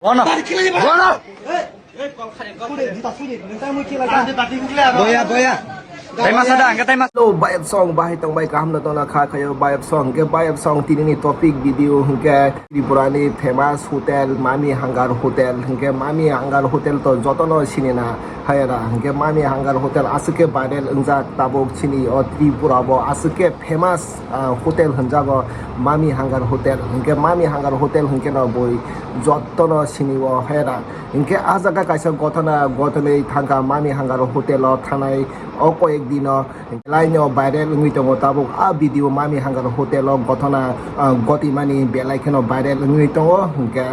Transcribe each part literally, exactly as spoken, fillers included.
Bono. Bono. Boya, boya. Taima sada, angke taima. Hello, bayap song, bahai tong bai kaham no tona kha khayo, bayap song, ke bayap song, tini ni topic video, hingke Tripura ni famous hotel, Mami Hangar Hotel, hingke Mami Hangar Hotel to joto no sinina, hayara, hingke Mami Hangar Hotel aswk ke viral wngjak tabuk chini o Tripura bo aswk ke famous, ah, hotel hwnjago Mami Hangar Hotel. Hingke Mami Hangar Hotel hingke no bui jotto no sini o hera. Hingke ah jaga kaisa gotona gotoni thangka Mami Hangar Hotel o thanai o koyek dino belai no viral wngwi tongo tabuk ah video Mami Hangar Hotel o gotona, ah, gotimani belai kheno viral wngwi tongo. Hingke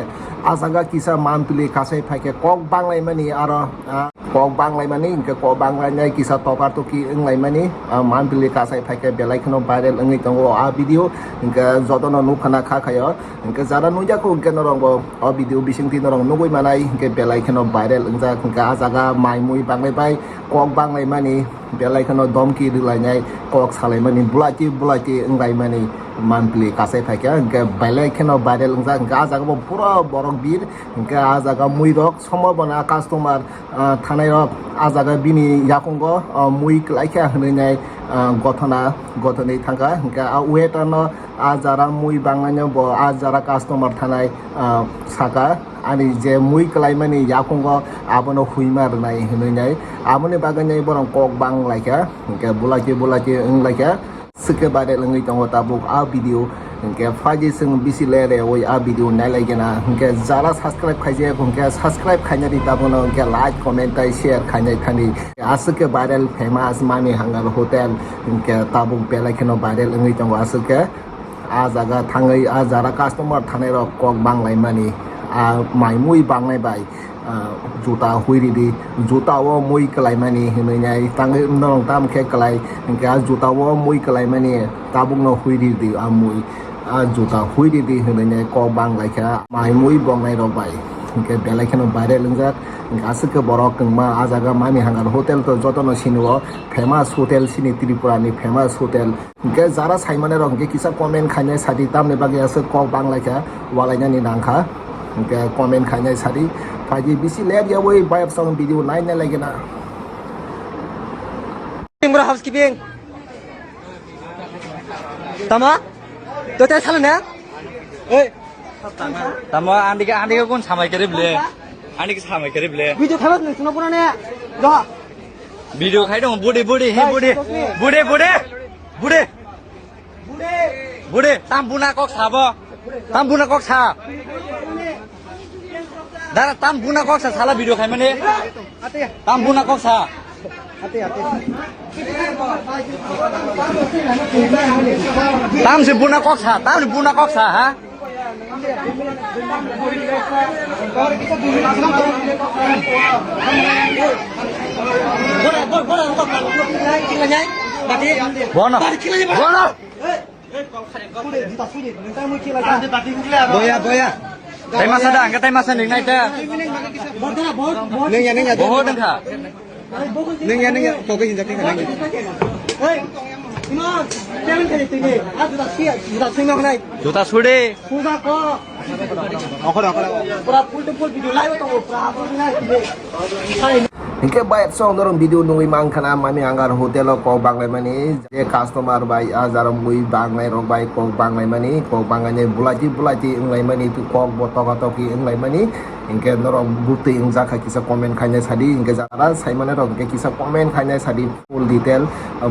ah jaga kisa mampli kasai phaikhe kok banglaimani aro, ah, kok banglaimani, hingke kok banglainai kisa tokar toki wnglaimani, ah, mampili kasai phaikhe belai kheno viral wngwi tongo ah video, hingke jotono nukha na kha khayo, hingke jara nukjakho hingke norokbo o video bisingtwi norok nugwi manai, hingke belai kheno viral wngjak, hingke ah jaga mai mui banglaibai, kok banglaimani, belai kheno domki rwlainai, kok salaimani, bwlaiti bwlaiti wnglaimani mampili kasai phaikhe, hingke belai kheno viral wngjak, hingke ah jaga bo pura borok bir, hingke ah jaga muirok somo bona customer, ah, thanai rok ah jaga bini yakungo, ah, mui kwlai khe hwnwi nai, ah, gothona, gothonwi thangkha. Hwnkhe ah waiter no ah jara mui bangnaino bo ah jara customer thanai, ah, saka, ani je mui kwlaimani yakungo abono huima rwnai hwnwi nai. Aboni bagwi nai borok kok bang laikha, hwnkhe bulaki bulaki wng laikha. Swkhe viral wngwi tongo tabuk ah video, hwnkhe phaidi chwng bisi le reui ah video nailaigena, hwnkhe jara subscribe khaijak hwnkhe subscribe khainani tabukno hwnkhe like, comment tei share khainai thani. Aswkhe viral famous Mami Hangar Hotel hwnkhe tabuk belai kheno viral wngwi tongo aswkhe. Ah jaga thangwi ah jara customer thanai rok kok banglaimani, ah mai mui bangnai bai. Ah, juta hui ridi, juta o mui kwlaimani hinwi nai tangwi norok tam khe kwlai, hwnkhe ah juta o mui kwlaimani tabukno hui ridi ah mui, ah juta hui ridi hinwi nai kok bang laikha mai mui bongnai rok bai, hwnkhe belai kheno viral wngjak, hwnkhe aswk khe borok kwngma ah jaga Mami Hangar Hotel to jotono sini o famous hotel, sini Tripura ni famous hotel. Hwnkhe jara saimani rok hwnkhe kisa comment khainai sadi, tamni bagwi aswk kok bang laikha, walainani nangkha. Hwnkhe comment khainai sadi, phaidi bisi ler yawi bayapsong video naina lagina. Bro, housekeeping. Tama? Tote salo na? Ei. Tamo, andike, andike kun samai kere ble. Andike samai kere ble. Video khabat nung suna pura ne. Doha. Video khai dong, budi, budi, he budi. Budi, budi. Budi. Budi, tam buna kok sabo. Tam buna kok sa. Dara tam buna kok sa sala video khai mane. Tam buna kok sa. Tam si buna kok sa, tam si buna kok sa ha. Bono. Bono. Boya, boya. Taima sada, angke taima sa ning nai ta. Neng ya, neng ya. Boho dengkha. Neng ya, neng ya. Toke hinda tingkha neng ya. Juta sudi. Pura full to full video live tongo, pura full live. Hingke bayat song dorong video nungwi mangkhana Mami Hangar hotel o kok banglaimani, je customer bai ah jara mui bangnai rok bai kok banglaimani, kok banglainai bulaiti bulaiti wnglaimani, tu kok bo toka toki wnglaimani. Hingke norok butwi wngjakha kisa comment khainai sadi, hingke jara saimani rok hingke kisa comment khainai sadi full detail,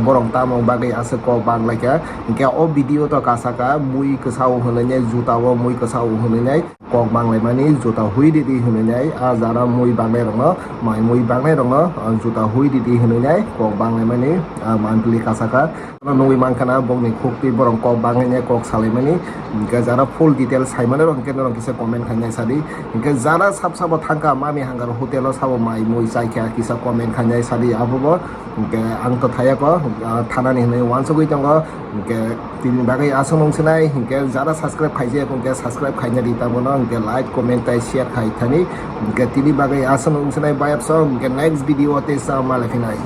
borok tamo bagwi aswk kok banglaikha. Hingke o video to kasaka mui kwsao hwnwi nai, juta o mui kwsao hwnwi nai. Kok banglaimani juta hui ridi hinwi nai, ah jara mui bangnai rokno, mai mui bangnai rokno, ah, juta hui ridi hinwi nai, kok banglaimani, ah, mantli kasaka. Ano nugwi mankha na bokni khuk twi borok kok bangwi nai kok salaimani. Hingke jara full details saimani rok hingke norok kisa comment khainai sadi. Hingke jara sab sabo thangka Mami Hangar hotel o sabo mai mui chaikha kisa comment khainai sadi abobo. Hingke ang to thayako, ah, thanani hinwi uansugwi tongo. Hingke tini bagwi aswk nung sinai, hingke jara subscribe khaijak, hingke subscribe khaina di tabono, hingke like, comment tei share khai thani. Hingke tini bagwi aswk nung sinai bayapsong, hingke next video o tei sa malai phinai.